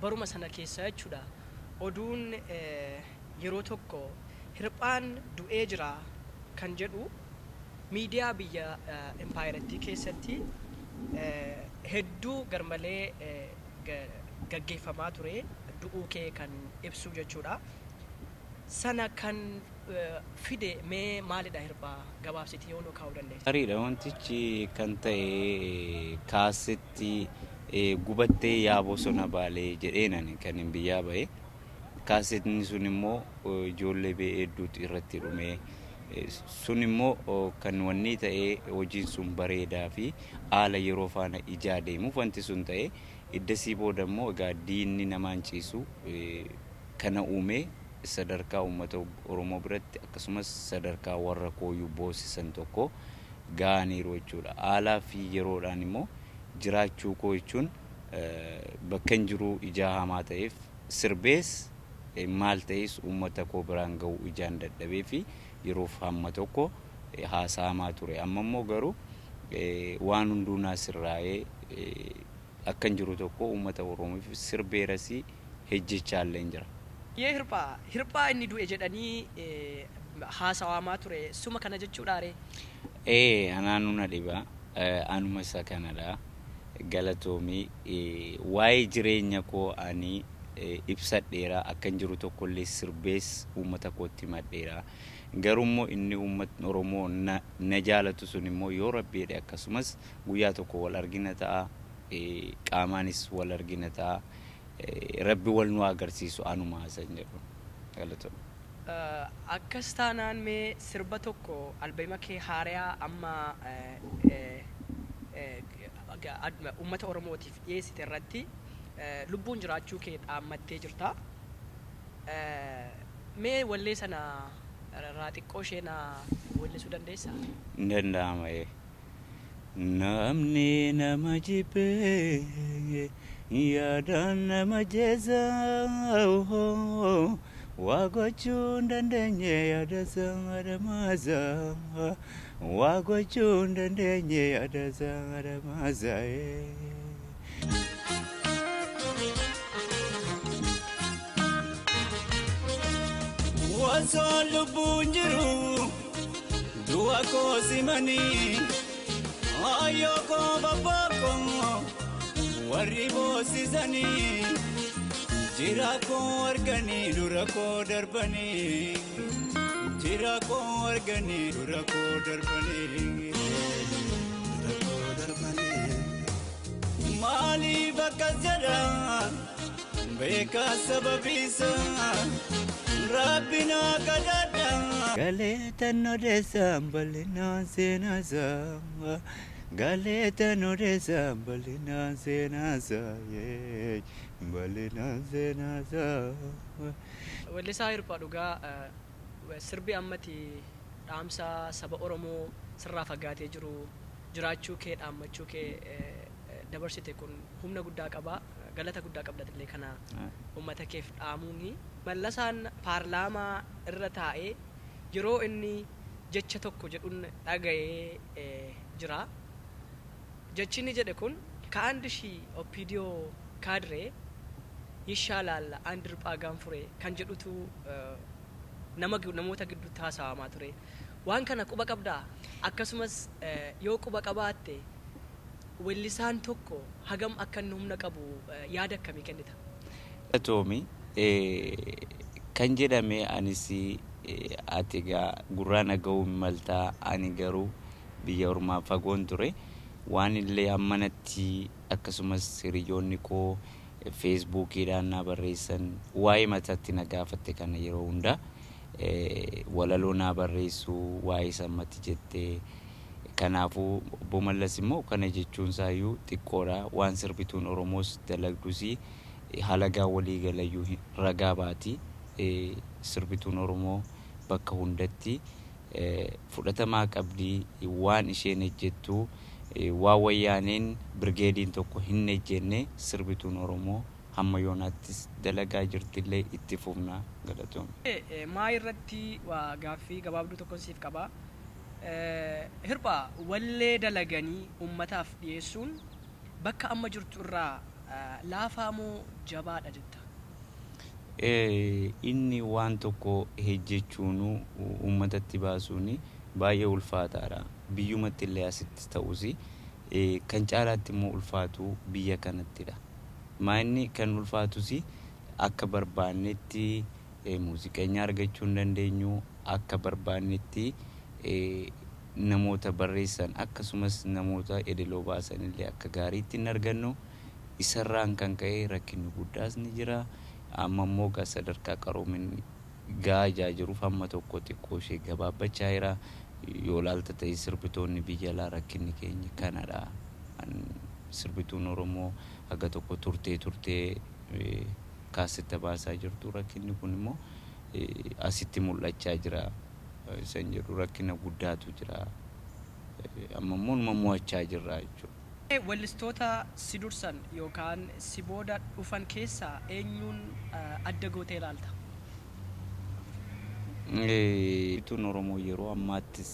Baruma sana keessa jechuudha oduun yeroo tokko Hirphaan du'ee jira kan jedhu miidiyaa biyya impaayerattii keessatti hedduu garmalee gaggeeffamaa ture du'uu kee kan ibsu jechuudha. Sana kan fide mee maalidha Hirphaa gabaabsitii yoo nu kaa'uu dandeesse? Gaariidha wantichi kan ta'e kaasetti gubattee yaa bosona Baalee jedheen ani kan hin biyyaa ba'e. Kaasetni sun immoo ijoollee bee hedduutu irratti dhume. Sun immoo kan wanni ta'e hojiin sun bareedaa fi haala yeroo faana ijaa deemuuf wanti sun ta'e. Iddasii booda immoo egaa diinni namaan ciisu kana uumee sadarkaa uummata Oromoo biratti akkasumas sadarkaa warra kooyyuu boosisan tokko ga'aniiru jechuudha. Haalaa fi yeroodhaan immoo jiraachuu koo jechuun bakka hin jiruu ijaa hamaa ta'eef sirbees maal ta'es uummata koo biraan ga'uu ijaan dadhabee fi yeroof hamma tokko haasa'amaa ture. Amma immoo garuu waan hunduu naa sirraa'ee akkan jiru tokko uummata Oromoof sirbeerasii hejjechaallee jira. Yee Hirphaa, Hirphaa inni du'e jedhanii haasawaamaa ture suma kana jechuudhaaree? Ee, anaanuu na dhiba. Anuma isa kanadha. Galatoomii. Waa'ee jireenya koo ani ibsadheera. Akkan jiru tokkollee sirbees uummata kootti himadheera. Garuu immoo inni uummatni Oromoo na jaalatu sun immoo yoo Rabbi jedhe akkasumas guyyaa tokko wal argina ta'a. Qaamaanis wal argina ta'a. Rabbi wal nu agarsiisu anuma hasan jedhu. Galatoomii. Akkas taanaan mee sirba tokko albeema kee haarayaa amma uummata Oromootiif dhiyeessite irratti lubbuun jiraachuu kee dhaammattee jirta. Mee wallee sana irraa xiqqoo ishee naa weellisuu dandeessaa? Hin danda'ama. Namni nama jibbee yaadaan nama jeesa waa gochuu hin dandeenye yaada isaa dhamaaza waa gochuu hin dandeenye yaada isaa dhamaaza. Osoo lubbuun jiru du'a koo simanii ayyoo koo babbaa koo warri boosisanii jira koo arganii dura koo darbanii jira koo arganii dura koo darbanii. Maaliif akkas jedha beekaa sababiisa Rabbi naa kadhadha. Galeetan odeessaan bal'inaan seenaasaa Galeetan odeessaan bal'inaan seenaasaa bal'inaan seenaasaa. Weellisaa Hirphaa Dhugaa, sirbi ammati dhaamsa saba Oromoo sirraa fagaatee jiru jiraachuu kee dhaammachuu kee dabarsite kun humna guddaa qaba. Galata guddaa qabdatillee kana uummata keef dhaamuuni. Mallasaan paarlaamaa irra taa'ee yeroo inni jecha tokko jedhuun dhaga'ee jira. Jechi inni jedhe kun ከአንድ ሺህ ኦፒዲዮ ካድሬ ይሻላል አንድ Hirphaa Gaanfuree kan jedhutu nama namoota gidduutti haasawamaa ture. Waan kana quba qabdaa? Akkasumas yoo quba qabaatte weellisaan tokko hagam akka inni humna qabu yaada akkamii kennita? Galatoomii kan jedhame anis ati egaa gurraan dhaga'uu hin maltaa ani garuu biyya ormaa fagoon ture waan illee hammanatti akkasumas hiriyoonni koo feesbuukiidhaan na barreessan waa'ee mataatti na gaafatte kana yeroo hunda walaloo naa barreessu waa'ee sammatti jettee kanaafuu obbo Mallas immoo kana jechuun isaayyuu xiqqoodha waan sirbituun Oromoos dalagdus halagaa walii galayyuu ragaa baati. Sirbituun Oromoo bakka hundatti fudhatamaa qabdi. Waan isheen ejjettu, waan wayyaaneen birgeediin tokko hin ejjenne, sirbituun Oromoo hamma yoonaattis dalagaa jirtillee, itti fufna. Galatoomne. Maa irratti waa gaaffii gabaabduu tokko siif qaba. Hirphaa, wallee dalaganii ummataaf dhiyeessuun bakka amma jirtu irraa laafaa moo jabaadha jetta? Inni waan tokko hojjechuun uummatatti baasuun baay'ee ulfaataadha. Biyyumatti illee asitti ta'us, kan caalaatti immoo ulfaatu biyya kanattidha. Maa inni kan ulfaatus, akka barbaannetti muuziqeenya argachuu hin dandeenyu, akka barbaannetti namoota barreessan akkasumas namoota edeloo baasan illee akka gaariitti hin argannu. Isarraan kan ka'e rakkinni guddaas ni jira. Amma immoo gaa sadarkaa qaroominni gahaa jiruuf hamma tokko xiqqoo ishee gabaabbachaa jira. Yoo laalta ta'e, sirbitoonni biyya alaa rakkinni keenya kanadha. Sirbituun Oromoo haga tokko turtee turtee kaasetta baasaa jirtu. Rakkinni kun immoo asitti mul'achaa jira. Isan jedhu rakkina guddaatu jira. Amma immoo numa mo'achaa jirra jechuudha. Wallistoota si dursan yookaan si booda dhufan keessaa eenyuun adda gootee ilaalta? Sirbituun Oromoo yeroo ammaattis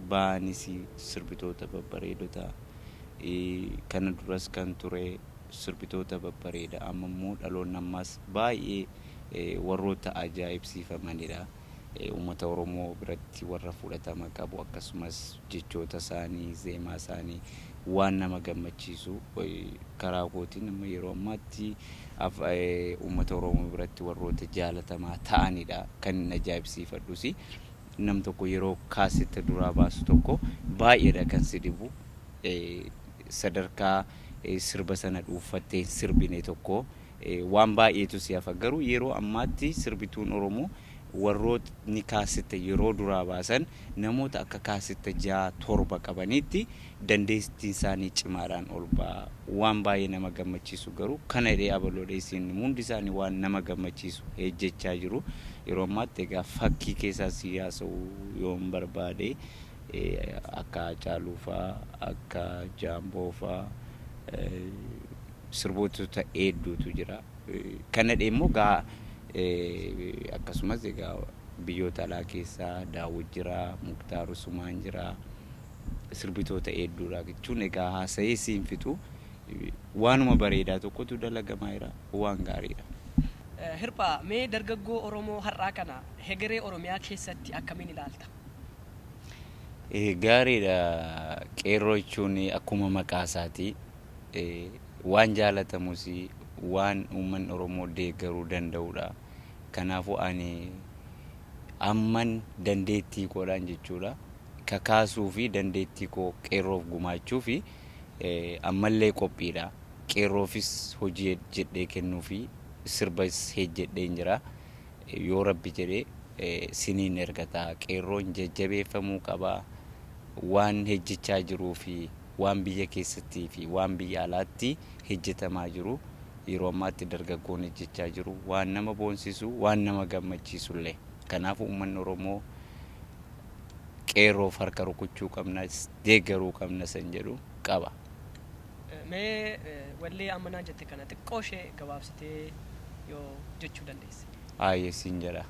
ba'anis sirbitoota babbareedota, kana duras kan ture sirbitoota babbareeda, amma immoo dhaloonni ammaas baay'ee warroota ajaa'ibsiifamanidha. Uummata Oromoo biratti warra fudhatama qabu, akkasumas jechoota isaanii, zeemaa isaanii waan nama gammachiisu. Karaa kootiin amma yeroo ammaatti uummata Oromoo biratti warroota jaalatamaa ta'anidha kan inni ajaa'ibsiifadhus. Nam tokko yeroo kaasetta duraa baasu tokko baay'eedha kan si dhibu. Sadarkaa sirba sana dhuunfattee sirbine tokko waan baay'eetu si hafa. Garuu yeroo ammaatti sirbituun Oromoo warrootni kaasetta yeroo duraa baasan namoota akka kaasetta ja'a torba qabanitti dandeettiin isaanii cimaadhaan ol ba'a. Waan baay'ee nama gammachiisu garuu kana jedhee abaloo dheessiin, hundi isaanii waan nama gammachiisu hojjechaa jiru. Yeroo ammaatti egaa fakkii keessaa si haasa'uu yoon barbaade, akka Haacaaluu fa'aa, akka Jaamboo fa'aa, sirbootota hedduutu jira. Kana immoo gaa akkasumas egaa biyyoota alaa keessaa Daawwit jira, Muktaar Usumaan jira, sirbitoota hedduudha jechuun egaa haasa'ee siin fixu. Waanuma bareedaa tokkotu dalagamaa jira, waan gaariidha. Hirphaa, mee dargaggoo Oromoo har'aa kana hegeree Oromiyaa keessatti akkamiin ilaalta? Gaariidha. Qeerroo jechuun akkuma maqaa isaati. Waan jaalatamus, waan uummanni Oromoo deeggaruu danda'udha. Kanaafuu ani amman dandeettii koodhaan jechuudha, kakaasuu fi dandeettii koo qeerroof gumaachuu fi ammallee qophiidha. Qeerroofis hojii jedhee kennuu fi sirbas hojjedheen jira. Yoo Rabbi jedhee siniin ergata. Qeerroon jajjabeeffamuu qaba. Waan hojjechaa jiruu fi waan biyya keessattii fi waan biyya alaatti hojjetamaa jiru, yeroo ammaatti dargaggoon hojjechaa jiru waan nama boonsisu, waan nama gammachiisullee. Kanaafuu uummanni Oromoo qeerroof harka rukuchuu qabna, deeggaruu qabna san jedhu qaba. Mee wallee amma naan jette kana xiqqoo ishee gabaabsitee yoo jechuu dandeesse. Haayye, siin jedha.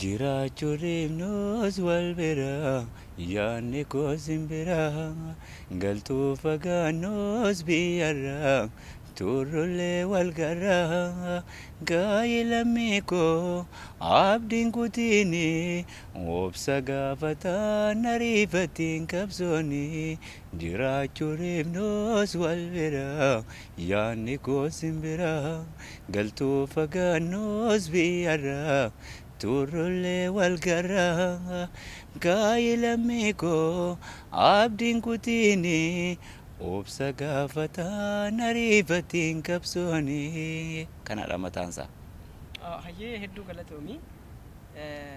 Jiraachuu dhiifnus wal bira, yaadni koo simbira, galtuu fagaannus biyyarra, turrullee wal garra, gaa'ii lammii koo abdiin kutiini, obsa gaafataan ariifatiin qabsooni. Jiraachuu dhiifnus wal bira, yaadni koo simbira, galtuu fagaannus biyyarra, turrullee wal garra, gaa'ii lammii koo abdiin kutiini, obsa gaafataan ariifatiin qabsooni. Kanadha mataansaa. Hayyee, hedduu galatoomi.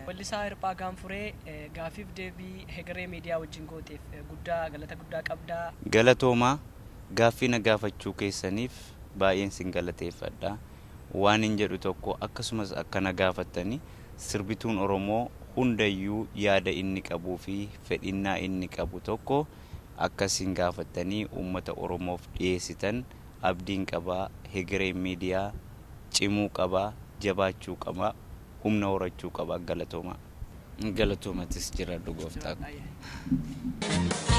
Wallisaa Hirphaa Gaanfuree, gaaffiif deebii Hegeree Miidiyaa wajjin gooteef guddaa galata guddaa qabdaa. Galatoomaa, gaaffii na gaafachuu keessaniif baay'een sin galateeffadha. Waan hin jedhu tokko, akkasumas akkana gaafattanii, sirbituun Oromoo hundayyuu yaada inni qabuu fi fedhinnaa inni qabu tokko akkasiin gaafattanii uummata Oromoof dhiyeessitan abdiin qabaa. Hegereen Miidiyaa cimuu qabaa, jabaachuu qabaa, humna horachuu qabaa. Galatooma. Galatoomatis jiraadhu gooftaa. Jiraadha.